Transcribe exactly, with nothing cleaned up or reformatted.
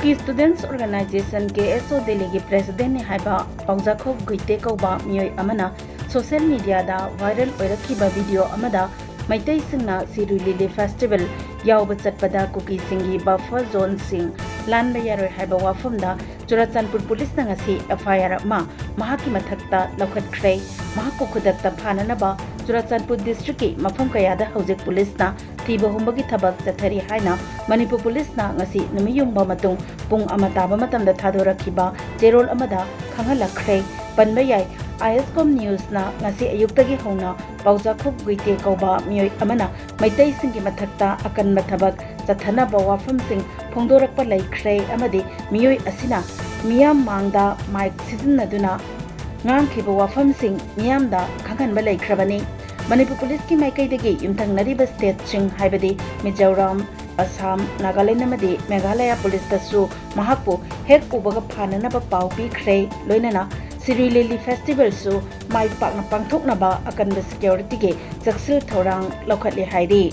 Kuki Students Organization, K S O, ꯗꯦꯜꯂꯤꯒꯤ ꯄ꯭ꯔꯦꯁꯤꯗꯦꯟꯠꯅꯤ ꯍꯥꯏꯕ ꯄꯥꯎꯖꯥꯈꯣꯞ ꯒꯨꯏꯇꯦ ꯀꯧꯕ ꯃꯤꯑꯣꯏ ꯑꯃꯅ ꯁꯣꯁꯤꯌꯦꯜ ꯃꯤꯗꯤꯌꯥꯗ ꯚꯥꯏꯔꯦꯜ ꯑꯣꯏꯔꯛꯈꯤꯕ ꯚꯤꯗꯤꯑꯣ ꯑꯃꯗ ꯃꯩꯇꯩꯁꯤꯡꯅ ꯁꯤꯔꯨꯏ ꯂꯤꯂꯤ ꯐꯦꯁꯇꯤꯚꯦꯜ ꯌꯥꯎꯕ ꯆꯠꯄꯗ ꯀꯨꯀꯤꯁꯤꯡꯒꯤ ꯕꯐꯔ ꯖꯣꯟꯁꯤꯡ ꯂꯥꯟꯕ ꯌꯥꯔꯣꯏ ꯍꯥꯏꯕ ꯋꯥꯐꯝꯗ ꯆꯨꯔꯥꯆꯥꯟꯄꯨꯔ ꯄꯨꯂꯤꯁꯅ ꯉꯁꯤ ꯑꯦꯐ ꯑꯥꯏ ꯑꯥꯔ ꯑꯃ ꯃꯍꯥꯛꯀꯤ ꯃꯊꯛꯇ ꯂꯧꯈꯠꯈ꯭ꯔꯦ꯫ ꯃꯍꯥꯛꯄꯨ ꯈꯨꯗꯛꯇ ꯐꯥꯅꯅꯕ ꯆꯨꯔꯥꯆꯥꯟꯄꯨꯔ ꯗꯤꯁꯇ꯭ꯔꯤꯛꯀꯤ ꯃꯐꯝ ꯀꯌꯥꯗ ꯍꯧꯖꯤꯛ ꯄꯨꯂꯤꯁꯅ ꯊꯤꯕ ꯍꯨꯝꯕꯒꯤ ꯊꯕꯛ ꯆꯠꯊꯔꯤ ꯍꯥꯏꯅ ꯃꯅꯤꯄꯨꯔ ꯄꯨꯂꯤꯁꯅ ꯉꯁꯤ ꯅꯨꯃꯤꯠ ꯌꯨꯡꯕ ꯃꯇꯨꯡ ꯄꯨꯡ ꯑꯃ ꯇꯥꯕ ꯃꯇꯝꯗ ꯊꯥꯗꯣꯔꯛꯈꯤꯕ ꯆꯦꯔꯣꯜ ꯑꯃꯗ ꯈꯪꯍꯜꯂꯛꯈ꯭ꯔꯦ꯫ ꯄꯟꯕ ꯌꯥꯏ, ꯑꯥꯏ ꯑꯦꯁ ꯀꯣꯝ ꯅ꯭ꯌꯨꯁꯅ ꯉꯁꯤ ꯑꯌꯨꯛꯇꯒꯤ ꯍꯧꯅ ꯄꯥꯎꯖꯥꯈꯣꯞ ꯒꯨꯏꯇꯦ ꯀꯧꯕ ꯃꯤꯑꯣꯏ ꯑꯃꯅ ꯃꯩꯇꯩꯁꯤꯡꯒꯤ ꯃꯊꯛꯇ ꯑꯀꯟꯕ ꯊꯕꯛ ꯆꯠꯊꯅꯕ ꯋꯥꯐꯝꯁꯤꯡ ꯐꯣꯡꯗꯣꯔꯛꯄ ꯂꯩꯈ꯭ꯔꯦ ꯑꯃꯗꯤ ꯃꯤꯑꯣꯏ ꯑꯁꯤꯅ ꯃꯤꯌꯥꯝ ꯃꯥꯡꯗ ꯃꯥꯏꯛ ꯁꯤꯖꯤꯟꯅꯗꯨꯅ ꯉꯥꯡꯈꯤꯕ ꯋꯥꯐꯝꯁꯤꯡ ꯃꯤꯌꯥꯝꯗ ꯈꯪꯍꯟꯕ ꯂꯩꯈ꯭ꯔꯕꯅꯤ꯫ ꯃꯅꯤꯄꯨꯔ ꯄꯨꯂꯤꯁꯀꯤ ꯃꯥꯏꯀꯩꯗꯒꯤ ꯌꯨꯝꯊꯪꯅꯔꯤꯕ ꯁ꯭ꯇꯦꯠꯁꯤꯡ ꯍꯥꯏꯕꯗꯤ ꯃꯤꯖꯣꯔꯥꯝ, ꯑꯁꯥꯝ, ꯅꯥꯒꯥꯂꯦꯟ ꯑꯃꯗꯤ ꯃꯦꯘꯥꯂꯌꯥ ꯄꯨꯂꯤꯁꯇꯁꯨ ꯃꯍꯥꯛꯄꯨ ꯍꯦꯛ ꯎꯕꯒ ꯐꯥꯅꯅꯕ ꯄꯥꯎ ꯄꯤꯈ꯭ꯔꯦ꯫ ꯂꯣꯏꯅꯅ ꯁꯤꯔꯨꯏ ꯂꯤꯂꯤ ꯐꯦꯁꯇꯤꯚꯦꯜꯁꯨ ꯃꯥꯏ ꯄꯥꯛꯅ ꯄꯥꯡꯊꯣꯛꯅꯕ ꯑꯀꯟꯕ ꯁꯦꯀ꯭ꯌꯨꯔꯤꯇꯤꯒꯤ ꯆꯦꯛꯁꯤꯜ ꯊꯧꯔꯥꯡ ꯂꯧꯈꯠꯂꯦ ꯍꯥꯏꯔꯤ꯫